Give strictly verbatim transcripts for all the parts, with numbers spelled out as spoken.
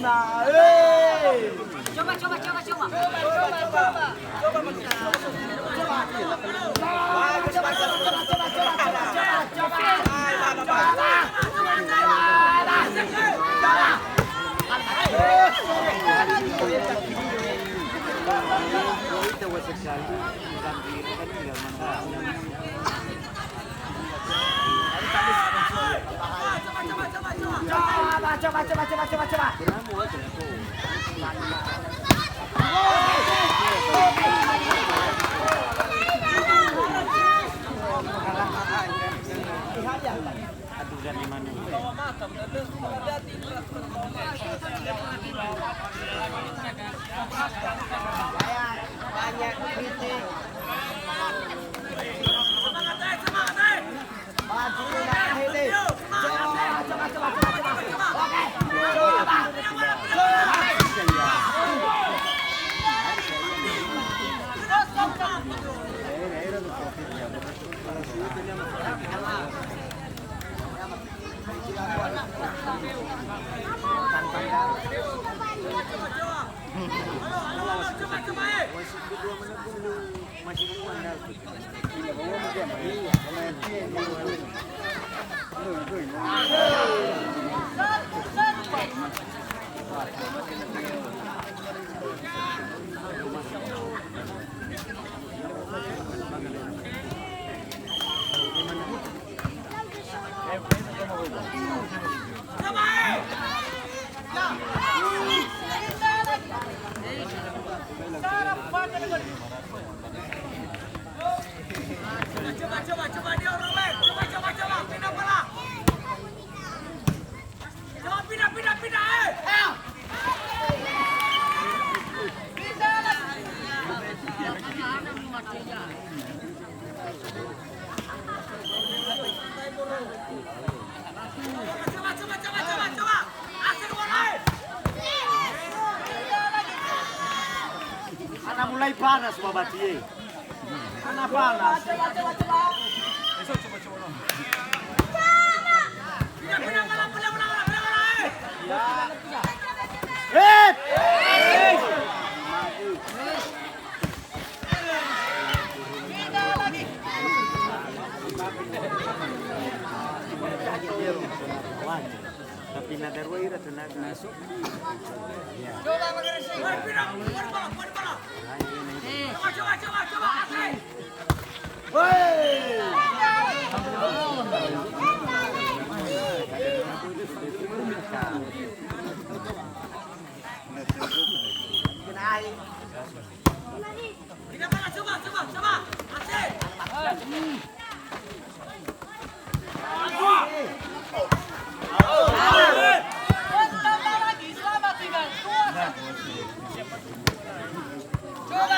Coba, coba, coba, coba. Coba, coba, coba. Bagus, bagus. Coba, coba, coba. Coba, coba, coba, coba, coba, coba. Banyak kritik. Coba, coba, coba, dia orang lain. Coba, coba, coba. Pindah bola. Coba, pindah, pindah, pindah, eh. Pindah lagi. Coba, coba, coba, coba, coba. Asik bola, eh. Ana mulai panas, Babati, eh. Kenapa, Nas? Hei! Tapi na darua ira tenaga. Masuk. Coba, coba, coba, coba, coba, asik. Coba, coba, coba, coba. Asik. Coba,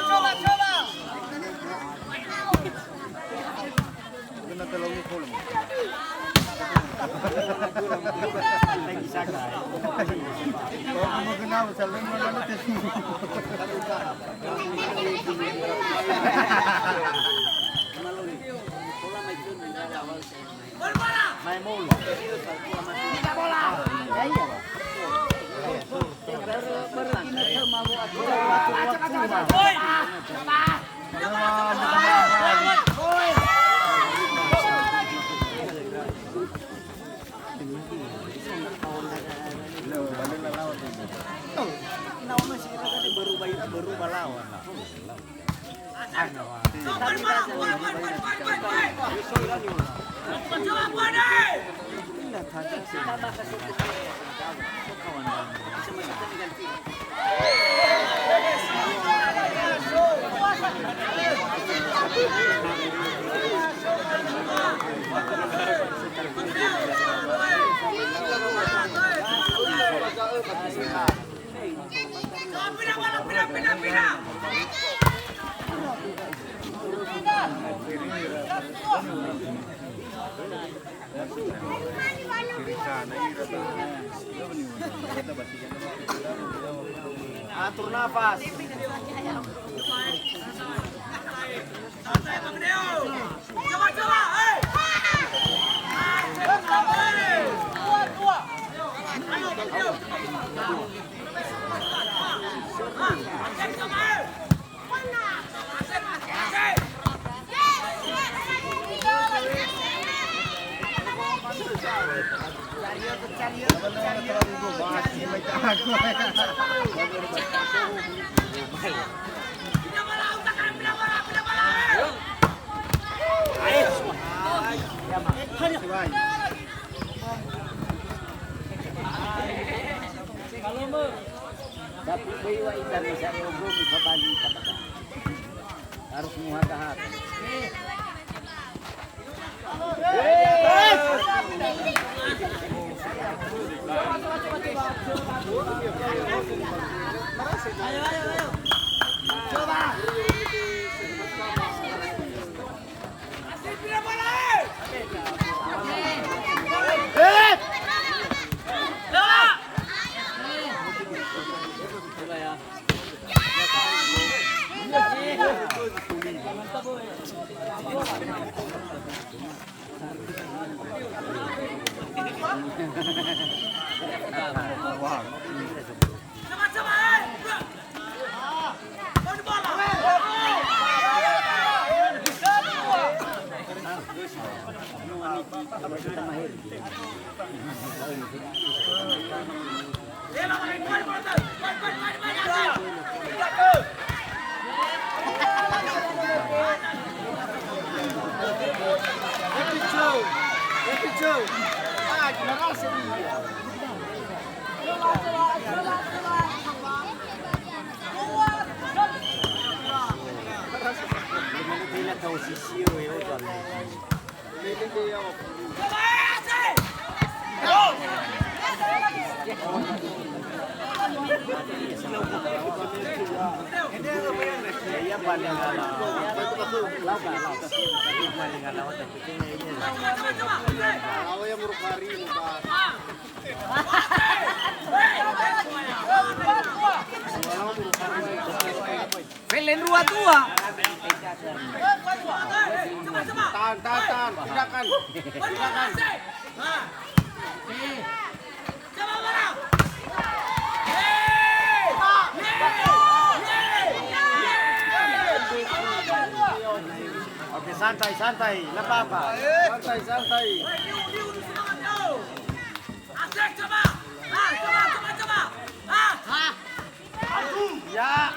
coba, coba. Atur nafas. Coba, coba, hei. Dua, dua. Tapi böi wa ita misa eogo mifabali ita pada. Harus muhata-hata. Felendrua dua. Tahan, tahan, tahan. Tindakan. Tindakan. Oke, santai, santai. Nggak apa-apa. Santai, santai. Asik, coba. Ah, coba, coba, coba. Ah. Ya.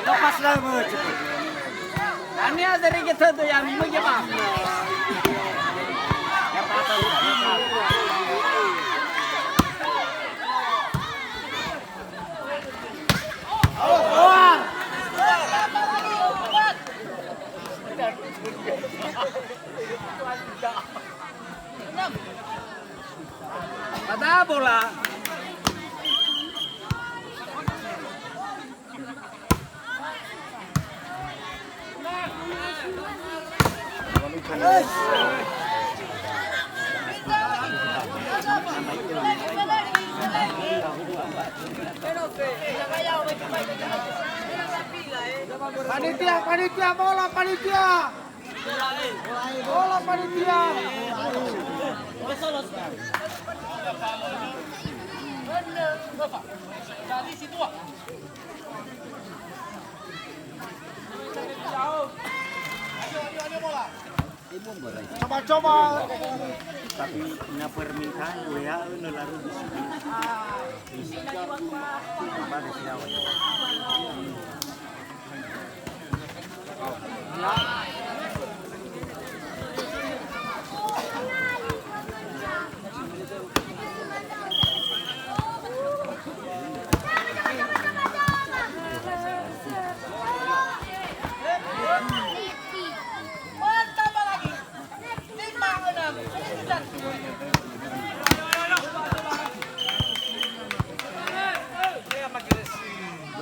Lepas lah, Bos. Ani ada sedikit satu yang mau jawab. Ada bola. Panitia, panitia, bola, panitia. Bola, panitia. Coba-coba. Tapi na permintaan W A no lalu di sini. Bisa. Coba di sini.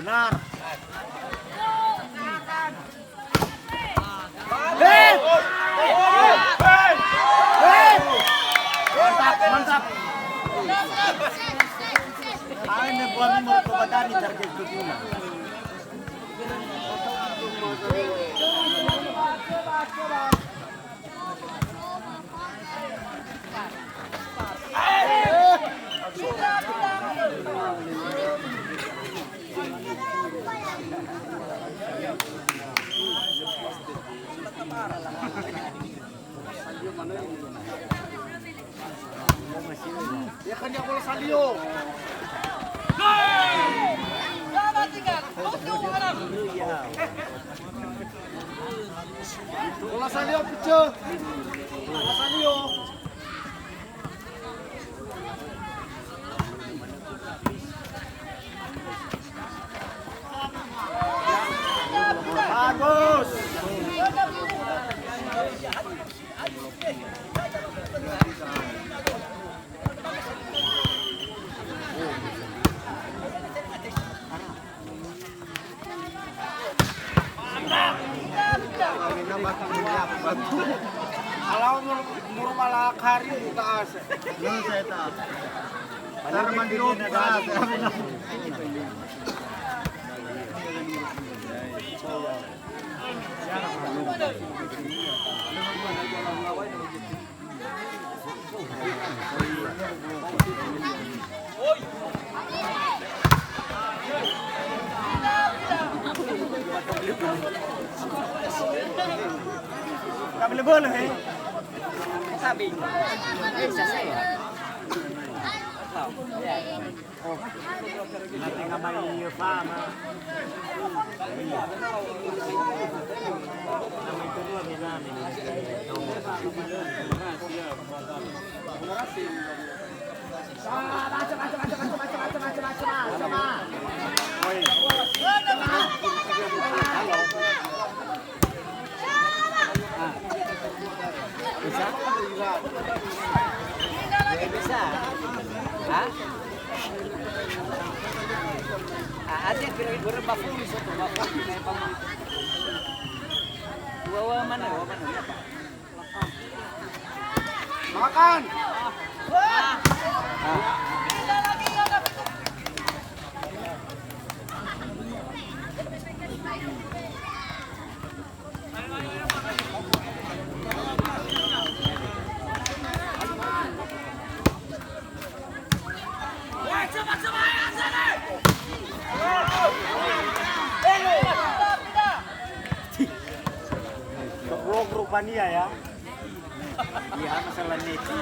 Benar. Mantap, mantap. Aine buah mimur kobadani target kedua. Ya kan, ya, bola Salio. Bola Salio, pecah. Bola Salio. Bagus. Kalau mur-, murmala kari utas. Belum saya tahu. Tar mandok. Tabe-tabe, he? Tabe. Bisa saya. Oh. Bisa? Bisa? Hah? Ah, ada kira-kira bafuni soto, bafuni, naik mama. Wa, wa, mana? Wa, mana? Makan. Goblok rupania ya. Iya, masalah neti.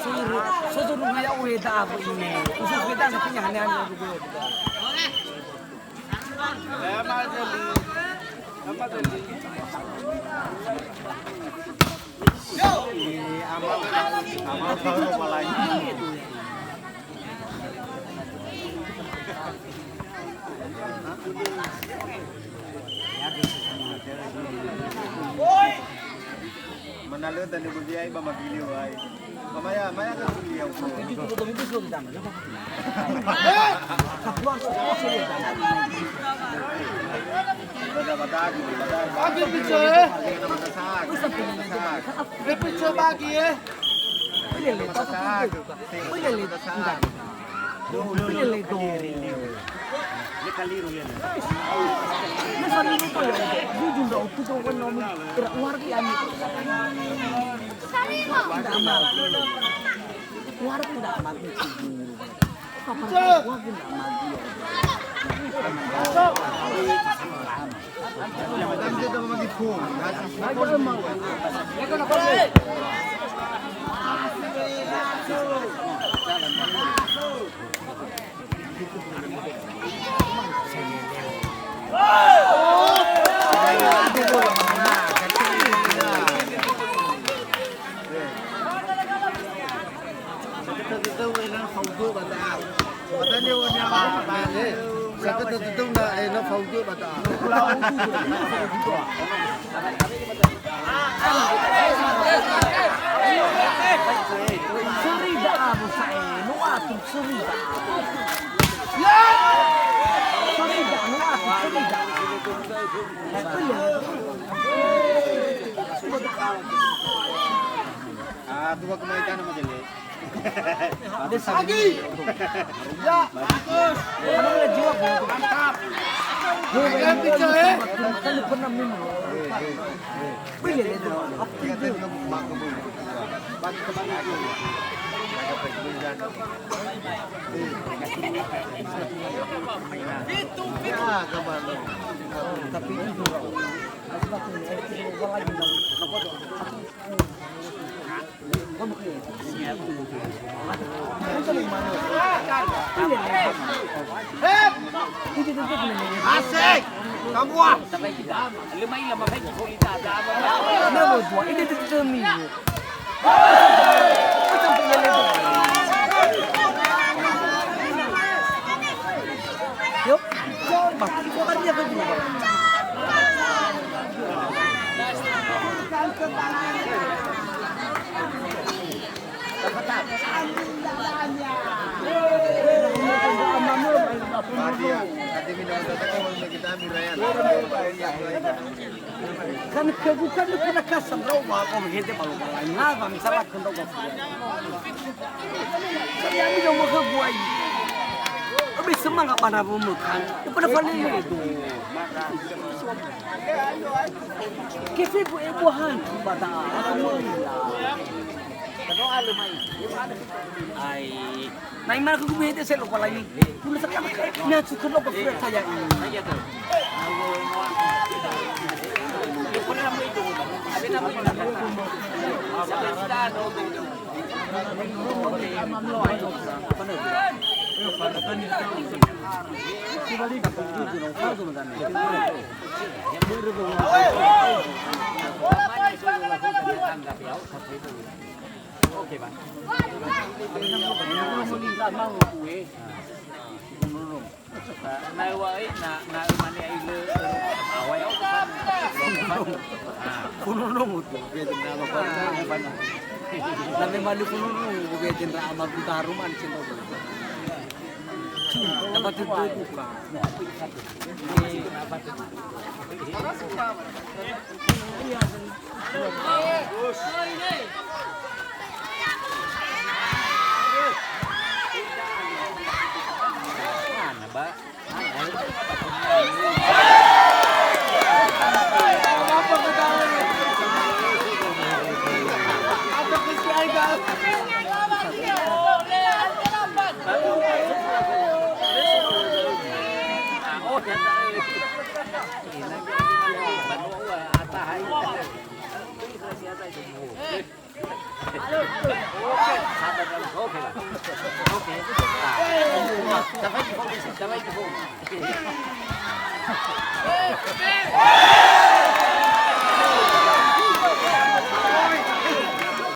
Suru, suru naya ueda aku ini. Khusus beda satunya aneh-aneh. Mana lö tadi berbiaya ba magiliu ai. Maya, maya kan beliau. Bagi bicara, eh? Bicara bagi, eh? Pele le do. Pele le do. Na saliru to ya. Jujur nda utu to kan nomi. Ira uar ki ani. Nda amal. Uar ki nda amal. Sorida, Abu Sa'e, no atur sorida. Sorida, no atur sorida. Ah, dua kembali tanah macam ni. Agi. Ya, bagus. Mantap. Kan bicara, eh? Kan pernah minum. Boleh, boleh. Apa itu? Tapi itu. Asik! Kamu ah! Yo, yo, bah, iko kan dia kan dia. Kan khögu kan lö pernah kasam ndra'o ba, oh, hede ba Lowalangi, na wa misalakö ndra'o ba. Kan ya'ami ndra'o khögu ai. Obe semangat ba na wömö kan. Lö pernah falele do. Ke fefu e buahan ba da'a. Ai. Na imane khögu, mehede selo Lowalangi. Guna sakana, me acu khö noga fura taya ini. Oke, Bang. Na, na öwa'ö, na, na ömane ai lö, awai. Fununu mutu, bete ndra'ama. Na memang lö fununu, bete ndra'ama gutaru man cendol. Dapat itu buka.